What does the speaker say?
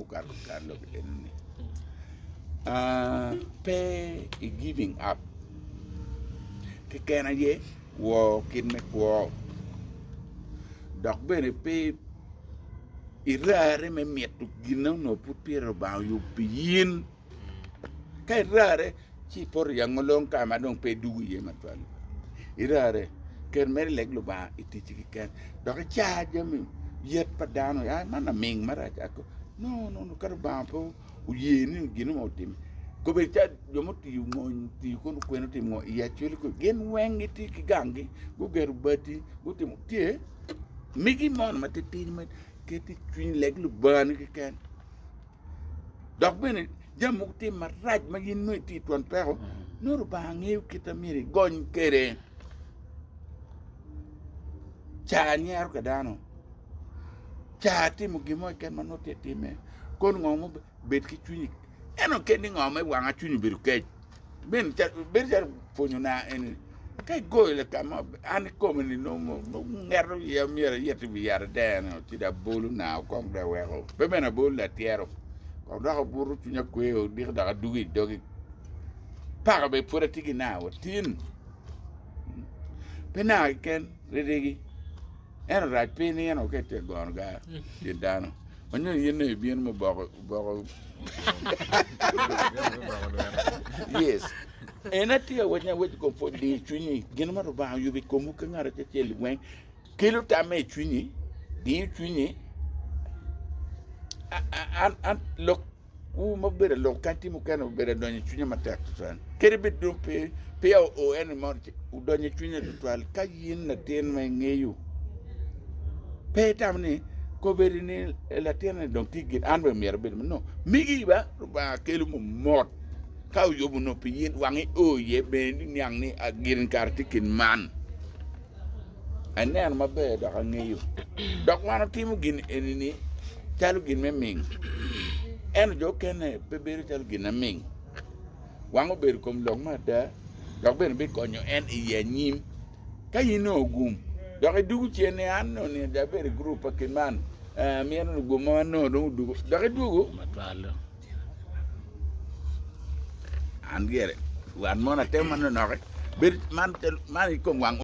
Okato kare lok eni ni pe i giving up keken aye wor kit me kwo dok bene pe irare me mito gin ma onongo pud pire Lubanga oyubo pi in. Ka irare ci ipoto i angolong ka ma dong pe idwogo iye matwal. Irare ket mere ileg Lubanga i ticci keken dok icar jami yet pa dano ai man aming marac no no ka Lubanga pe oye ni gin mo otimme kobedi ca jo mutiyo mony otiyo kono kwene otimo ngo i Acholi kunu gin weng gitye ki ganggi gugero bati gutimo tye migi mono matitidi ma ket i cwiny leg Lubangani keken. Dok bene jami mogo tye marac ma in nongo itye i twon peko, nongo Lubanga ngeyo kit ma myero igony kwede. Ca nyero ka dano, ca timo gin mo keken ma nongo tye ka timme, kono ngo ma bed ki cwinyi, ento kadi ngo ma i wanga cwinyi obedo kec. Bedo calo pwonyo na eni ka igoyo lakam mo an ikome ni nongo ngeto iye myero ayet i wi yat adene ci dong abolo naa kong dong aweko pe bene abolo latyero kong dok abuto cwinya kweyo odiko dok adwogo i dogi paka bene pud atye ki naa wa tin pe naa keken ririgi. Ento rac pe inino ka itye ka gono gar i kin dano. Ma nyo in nongo ibino me boko boko Yes. En atye ka wacci ni awec i kom pwony diyo cwinyi gin ma Lubanga oyubo i komwu ki ngat acel acel weng kelo tamme i cwinyi diyo cwinyi an an lok Wu ma obedo alok kany tye mukene obedo adonyo i cwinya matek tutwal. Kadi bed dong pe peya oo en mo odonyo i cwinya tutwal ka in latin ma ingeyo pe itamo ni kobedi ni latin-ni dong tye gin an bene myero abed no migi ba Lubanga kelo mot ka oyubo nongo pi in wangi o iye bene iniang ni gin kare tye kin man. Aneno maber dok angeyo. Dok wan watimo gin eni-ni calo gin me ming, ento jo okene pe bedo calo gin me ming. Wang obedo i kom lok me ada, dok bene bikonyo en i anyim. Ka in nongo ogum, dok idwogo cen ni an nongo nino ca abedo i gurup pa kit man, amito ni gum ma anongo dong odwogo, dok idwogo. An gire, wan mono atemo manonok-ki, bedo man i kom wang.